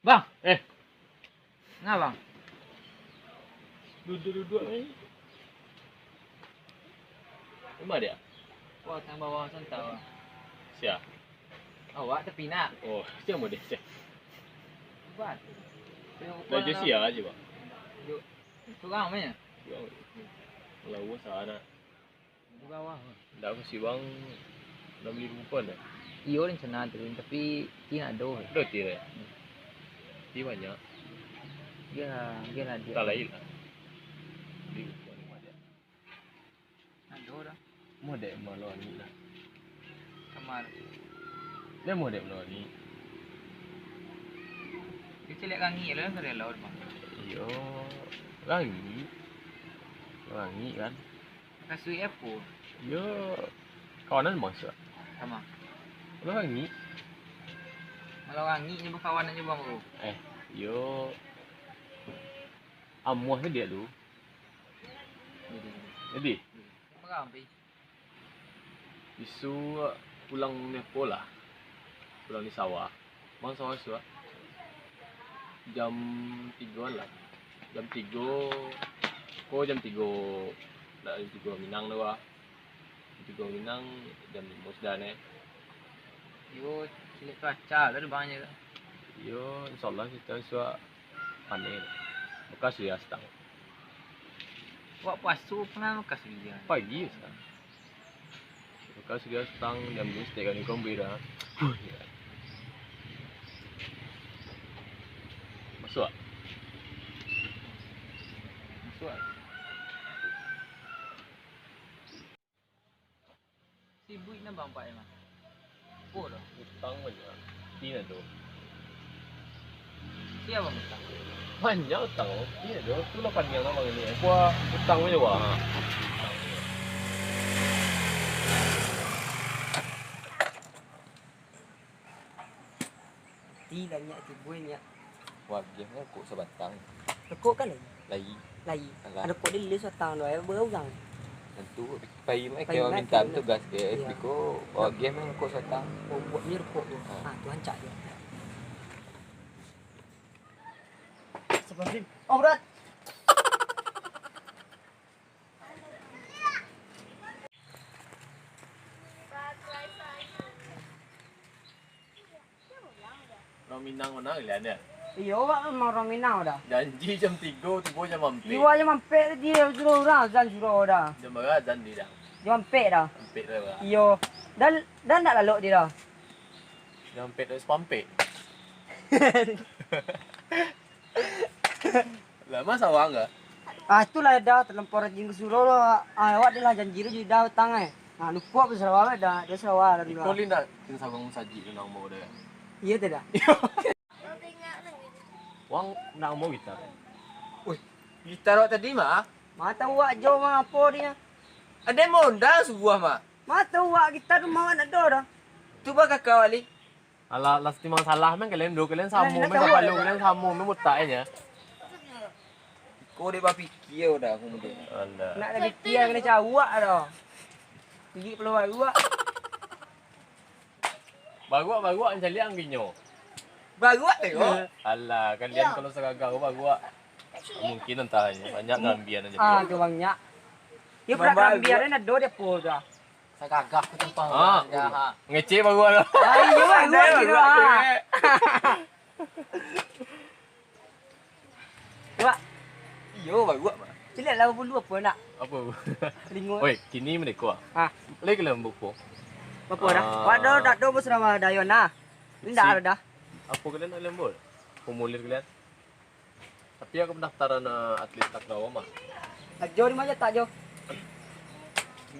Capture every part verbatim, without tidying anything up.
Bang! Eh! Nga, Bang? Duduak-duduak ni. Di ma dia? Wah, tang bawah santa, Bang. Sia? Awak tapi nak. Oh, sia mo dia, sia. Bang. Baju sia aja, Bang. Yuk. Surang mana? Surang. Lawa sana. Di bawah. Ndak, kasi bang, nak bali rumpun dah. Iyo, rencana tu, tapi ti ndak ado. Ado ti dah. Ti banyak. Bialah, bialah dia. Tak lain lah. Bali rumpun ni banyak. Ndak ado dah. Modek malu ni lah. Kamar. Dia modek malu ni. Dia caliak rangi lah, kan rela, Bang. Iyo, rangi. Rangi kan. Kasuik apo? Yo, kawanan masuak. Sama. Ulah rangi. Kalau rangi nyo bakawan aja, Bang, tu. Eh, yo. Amuah ni dia tu. Jadi. Jadi. Berapa, Pi? Isu pulang ni apo lah. Pulang di sawah. Bang, sawah suak. Jam tigoan lah. Jam tigo. Ko jam tigo. Ndak jam tigo Minang tu, ah. Jam tigo Minang, jam limo sudah, neh. Yo, caliak cuaca lah tu, Bang, je. Yo, insyaallah kita suak paneh. Buka sudah satang. Awak puaso pernah buka sudah? Pagi sudah. Buka sudah satang, jam dua stek kami kombi dah. Masuak. Masuak. Sibuik nan bampak emang. Apo dah? Utang banyak. Ti ndak ado. Sia bang utang? Banyak utang. Ti ndak ado. Tu lah paniang abang ni. Wah, utang banyak wah. Ti lah nyak, tibo nyak. Wah, game kan kok sabatang. Rokok kan lai? Lai. Lai. Alah. Ado rokok di list batang tu, ai, berurang. Tentu, pai mai. Pai ke mai minta ke tugas ke, iyo. Biko, wah, game kan kok sabatang. Oh, buat ni rokok tu. Ha. Ha, tu rancak tu. Astagfirullahaladzim. Oh, berat. Urang Minang bana kalian, yo? Iyo, awak memang urang Minang dah. Janji jam tigo, tibo jam ampek. Iyo, jam ampek tadi, suruh urang azan suruh dah. Jam bara azan di dah? Jam ampek dah. Ampek dah, bara. Iyo. Dan, dan ndak lalok di dah. Jam ampek dah sapampek. Lah, masa awak enggak? Ah, itulah dah, talampau rajin ka surau lo. Ah, awak dah lah janji tu jadi dah utang, eh. Ah, lupo apa sarawa dah, dia sarawa lah dulu. Iko lah. Lin dah, kena sabang sajik tu nak mau dah. Iyo tu dah. Wang nak mau gitar. Wih, gitar awak tadi mah? Mata awak jo mah apo dia? Ada mau dah subuah mah. Mata awak gitar tu mau nak do dah. Tu bah kakak awak, Li. Alah, lah setimbang salah, men kalian duo, kalian samo, men kapalo kalian samo, men botak aja. Ko dek bapikia udah aku mudo. Alah. Nak ado pikia kena cawak dah. Gigi peluar baruak. Baruak-baruak caliak angginyo. Baruak tengok. Alah, kalian kalau sagagah baruak. Mungkin entah aja, banyak gambian aja. Ah, tu banyak. Dia pula gambian ado dia po dah. Sagagah tu tempah. Ah, ha. Ngecek baru lah. Ah, iyo, baru lah, baru lah. Wak. Iyo, baru lah. Ciliak lah bulu apa nak? Apa? Telingo. Oi, kini merdeka. Ha. Lagi kalian buku. Apa dah? Ah. Wak dah, dah, dah, bos, nama Dayon nah. Indak ada dah. Apa kalian nak lembur? Formulir kalian? Tapi aku pendaftaran, eh, atlet takraw mah. Ajo di mana tak, Jo?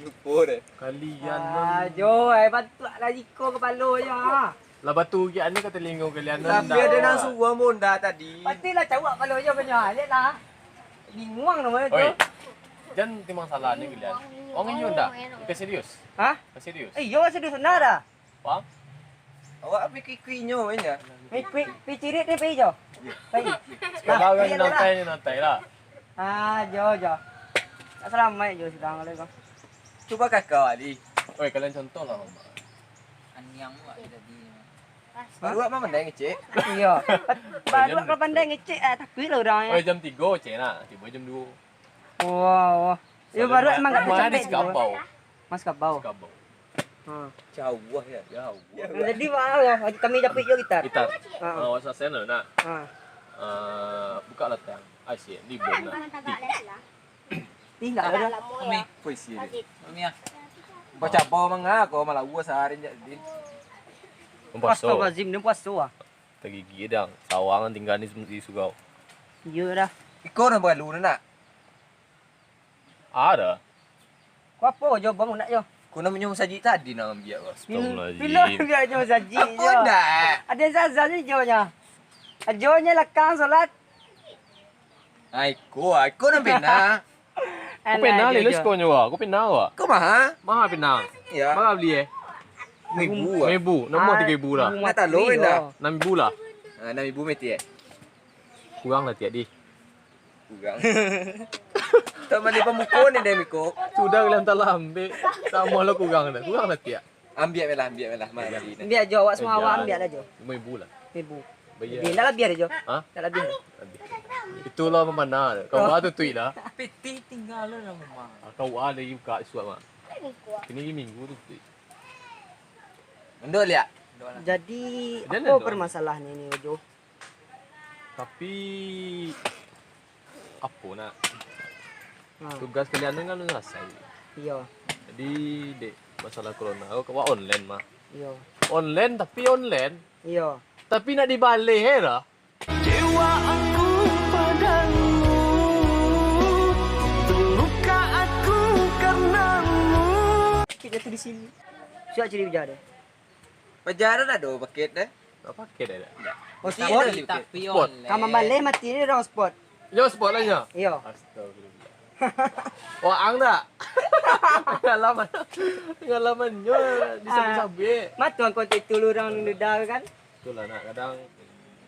Lupo deh. Kalian. Ah, Jo, eh, bantuak lah iko kapalo je, ah. Lah batu ugian ni ka talingo kalian. Tapi ado nan suruah monda tadi. Pasti lah cawak kapalo je banyak. Lihat lah. Bingung nama tu. Oi. Jan timbang salah ni kalian. Wang inyo ndak? Serius? Hah? Serius? Eh, iyo, serius benar dah. Paham? Awak pikir-pikir nyo aja. Pikir, pikir ni pi jo. Pi. Kalau orang ni nantai, ni nantai lah. Ah, jo, jo. Assalamualaikum, jo, sudah, alaikum. Cuba kakak, Ali. Oi, kalian contoh lah, Mama. Aniang awak tadi. Baru awak mah pandai ngecek. Iyo. Baru awak kalau pandai ngecek, eh, takuik lah urang, yo. Oh, jam tigo ngecek nak, tibo jam duo. Wah, wah. Yo, baru emang agak rumah di capek Sekabau. Mas Kabau. Sekabau. Ha. Jauah, yo. Jauah. Nah, jadi, wah, wah, kami dapik juo gitar. Gitar. Ha. Ah, awak sasana nak. Ha. Ah, buka lah tang. Ai, siap, di bom nak. Ih, ndak ado. Kami puisi ni. Kami ah. Kau cabau manga kau malawa sahari jak din. Puaso. Astagfirullahalazim, dia puaso ah. Tagigi dang. Sawang tinggal di, di surau. Iyo dah. Iko nan baru nak. Ada. Ko apo jo bang nak jo? Ko namonyo musajik tadi nak ambiak ko. Astagfirullahalazim. Bilo ambiak jo musajik jo. Apo ndak? Ado saja ni jo nya. Ajo nya lakang solat. Ah, iko, ah, iko nan pena. Ko pena lilus ko nyo wa. Ko pena wa. Ko maha? Maha pena. Iyo. Bara bali eh? Ribu, ah. Ribu. Namo tigo ribu lah. Nak talo pena. Enam ribu lah. Ah, enam ribu meti eh. Kurang lah tiak di. Kurang. Tak mandi pamuko ni deh miko. Sudah bilang tak lah ambil. Samo lah kurang dah. Kurang lah tiak. Ambiak me lah, ambiak me lah. Mari. Ambiak jo, awak semua awak ambiak lah jo. Lima ribu lah. Ribu. Bayar. Lebih, ndak labiah dah jo. Ha? Ndak labiah. Labiah. Itulah pemanah. Kau buat tu tweet lah. Piti tinggal lah mama. Ah, kau ada juga suap mak. Ini minggu tu tweet. Mendok liak. Jadi, apo permasalahan ini, Jo? Tapi, apo nak? Ha. Tugas kalian tu kan alun salasai. Iyo. Jadi, dek masalah corona, awak online mah. Iyo. Online, tapi online. Iyo. Tapi nak dibaleh eh dah. Kecewa aku padamu, terluka aku karenamu. Sakitnyo tu di sini. Siap cari ujar deh. Pajaran ado paket deh. Ndak pakai dah, dah. Oh, sport. Tapi sport. Online. Ka mambaleh mati ni urang sport. Yo, sport lah nyo. Iyo. Astagfirullah. Waang dak? Pengalaman. Pengalamannyo disabuik-sabuik. Matuang konten tu lu urang nunda kan? Itulah nak kadang.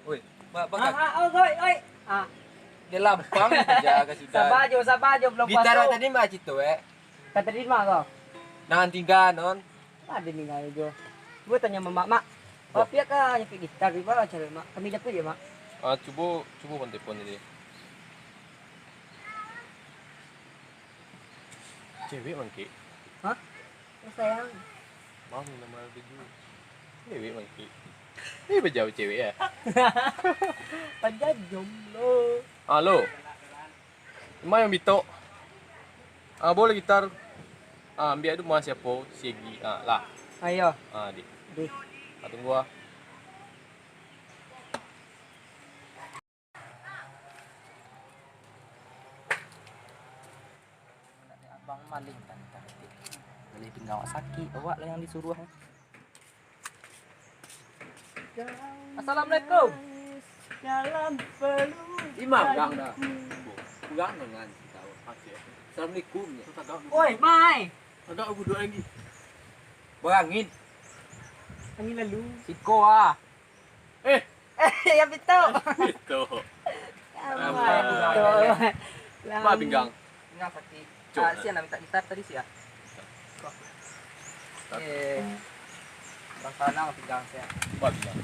Oi, ba-, ah, ah, oh, oi, oi. Ah. Dia lampang saja ka sudah. Sabar jo, sabar jo, belum puaso. Gitar tadi mak cito, eh. Ka tarimo kau? Nan tingga, non. Ado tingga jo. Gua tanyo mamak, Mak. Wah. Papiak ka nyapik gitar, baa caro, Mak? Kami dapek je, Mak. Ah, cubo, cubo bang telepon tadi. Cewek mangkik. Hah? Oh, sayang. Bang, nama tuju. Cewek mangkik. Ini bajauh cewek ya? Paja jomblo. Halo. Ma nan bitok? Ah, boh lah gitar. Ah, ambiak tu ma siapo? Si Egi. Ah, lah. Ayo. Ah, di. Di. Ah, tunggu ah. Abang maling kan, kan. Baleh pinggang awak sakik, awak lah nan disuruah. Assalamualaikum. Imam gang dah. Kurang dengan tahu. Assalamualaikum. Oi, Mai. Agak duduk lagi. Berangin. Angin lalu. Siko ah. Eh. Eh, yang pitok. Pitok. Amat. Amat. Mak pinggang. Pinggang sakik. Cok. Ah, sian nak minta gitar tadi, sian. Gitar. Eh, bang sanang pinggang sian. Buat pinggang.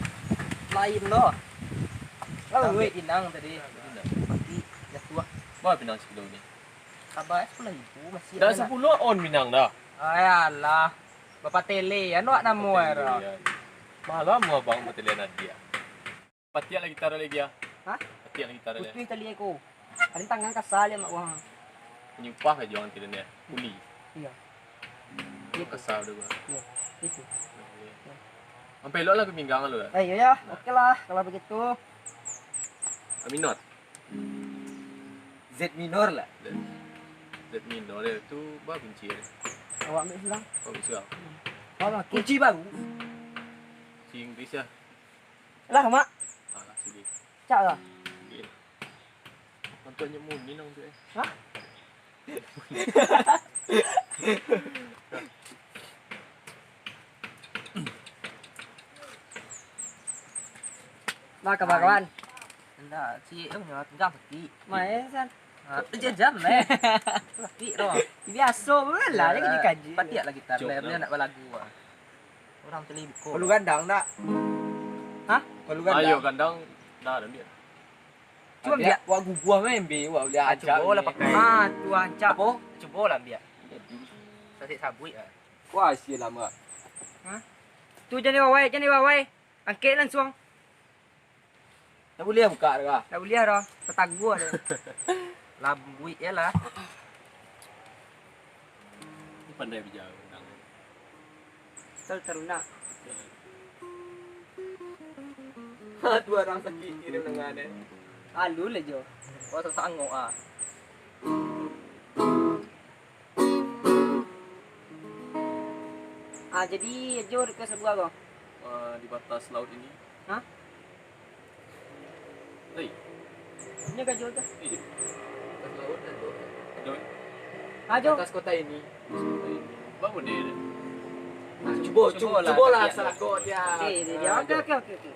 Lain doh. Sampai pinang tadi. Pinang. Mati, jatuh. Buat pinang sekilo ni. Sabar, sepuluh ribu masih. Dah ada. Sepuluh on pinang dah. Ayalah. Bapak Tele, anu wak namo. Bapak Tele, ya. Malam abang Bapak Tele Nadia. Patiak lagi taruh lagi ya. Hah? Patiak lagi taruh ya. Putuih tali iko. Ada tangan kasar lihat mak wang. Nyupah aja orang tidak ya. Kuli. Iya. Itu. Kasar udah gua. Iya, itu. Nah, iya. Iya. Sampai elok lah ke pinggang lu lah. Eh, iya ya. Nah. Oke lah kalau begitu. Aminot. Z minor lah. Z, Z minor dia tu bah kunci dia. Awak ambil silang. Awak ambil silang. Hmm. Awak ambil. Kunci baru. Kunci Inggris ya. Lah, Mak. Alah, sini. Cak lah. Sini. Mantuaknyo muni nang tu, eh. Hah? Bah, kawan-kawan. Indak, si Eo nyo tinggal sakik. Main, San. Ha, tu jajam, eh. Sakik tu. Biaso lah, dia kaji-kaji. Patiak lah gitar, dia nak balagu. Orang teli buko. Perlu gandang tak? Hah? Kalau gandang. Ayo, gandang. Dah, dah ambiak. Cubo ambiak. Wak guguah main be, wak boleh ajak. Cubolah pakai. Ah, tu rancak. Apo? Cubolah ambiak. Sasik sabuik ah. Wah, sia lamo. Hah? Tu jan dibawa, jan dibawa. Angkek lansuang. Tak buliah buka doh. Tak buliah doh. Tatagua doh. Lambuik je lah. Ni pandai bicara urang. Tarunak. Ha, tu urang sakik kirim dengan eh. Alun lah jo. Wah, sasangok ah. Ah, jadi ajo deket sabuah ko. Ah, di batas laut ini. Hah? Hei. Ini gajo tu. Iya. Batas laut dan laut. Ajo. Ajo. Batas kota ini. Batas kota ini. Bangun deh. Ah, cubo, cubo, cubolah, cubolah dia. Salako dia. Eh, dia, dia. Ah, oke, ajo. Oke, oke, oke.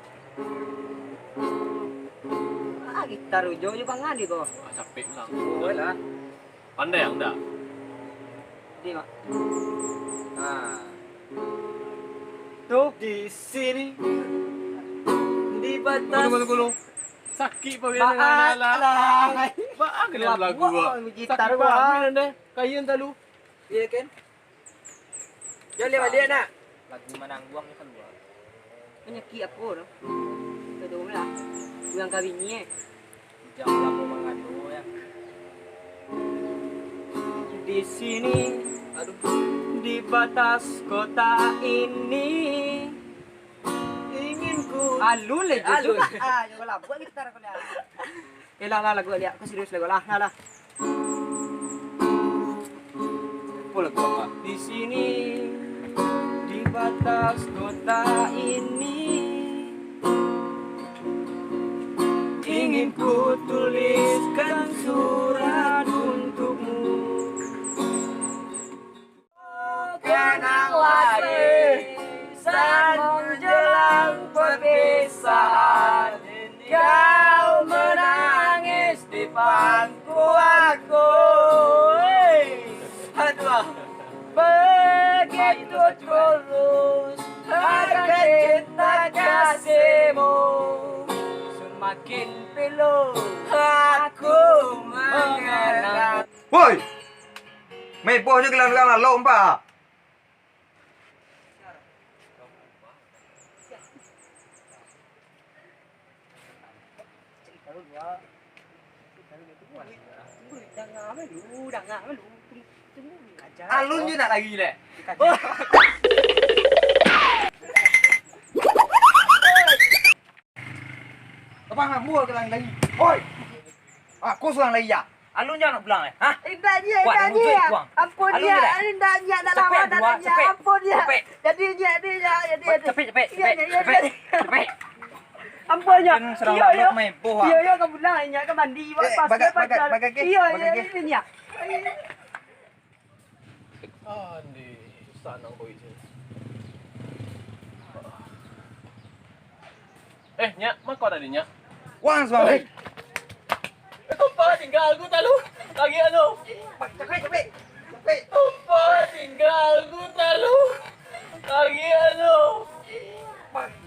Ah, gitar ujo je bangan di ko. Ah, capek pulang. Oh, lah. Pandai ang dak? Di, Mak. Nah. Tu. Di sini. Di batas. Gulu, gulu, gulu. Sakik pawai dengan alah. Baa kalian lagu, Wak. Sakik pawai dengan deh. Kayan talu. Iya, kan? Jan liek baliak, nak. Lagu manangguang ni kalua. Panyakik apo tu? Kita dulu lah. Urang kawin ni, eh. Bujang lamo mangado, ya. Di sini, aduh, di batas kota ini, ingin ku. Alun lah, alun. Ah, janganlah. Buat gitar aku dah. Eh, lah, lah, lagu liak. Aku serius lagu lah. Lah, lah. Apa lagu apa? Di sini, di batas kota ini, ingin ku tuliskan surat untukmu. Kenang lagi saat menjelang perpisahan, kau menangis di pangku aku. Aduh. Begitu tulus akan cinta kasihmu, semakin pilu aku mengenang. Woi! Meboh jo gelang-gelang lalok, Pak. Alun je nak lari, lek. Abang, ambo ka lari-lari. Oi! Aku surang lari, ya. Alun jan nak pulang, eh? Ha? Indak, Nyiak, indak, Nyiak. Ampun, Nyiak. Indak, Nyiak, nak lawan, nak, Nyiak. Ampun, Nyiak. Jadi, Nyiak, jadi, Nyiak. Capek, capek, capek. Ampun, Nyiak. Iyo, iyo. Iyo, iyo, ka pulang, Nyiak, ka mandi. Eh, bagak, bagak, bagak, eh. Iyo, iyo, Nyiak. Andi, susah nang kau itu. Eh, Nyiak, ma kau tadi, Nyiak? Wang, Suang. Eh, tumpah tinggal aku talu. Lagi anu. Capek, capek. Capek. Tumpah tinggal aku talu. Lagi anu.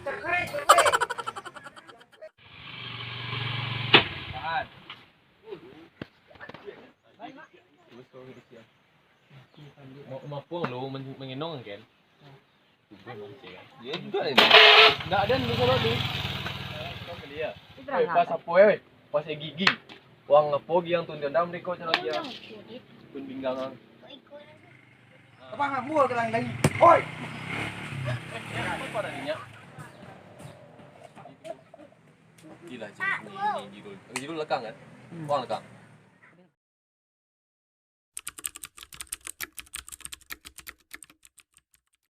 Capek, capek. Tahan. Mapuang lo, mengenong kan? Yo juo ni. Ndak ado ni salah ni. Pas apo, eh? Pas gigi. Wang apo gigi ang tu, dendam dek kau caro dia. Pun pinggang ang. Abang, ambo ka lari-lari. Oi! Apo ado ni, Nyiak? Gila, Jidul. Jidul lekang kan? Wang lekang.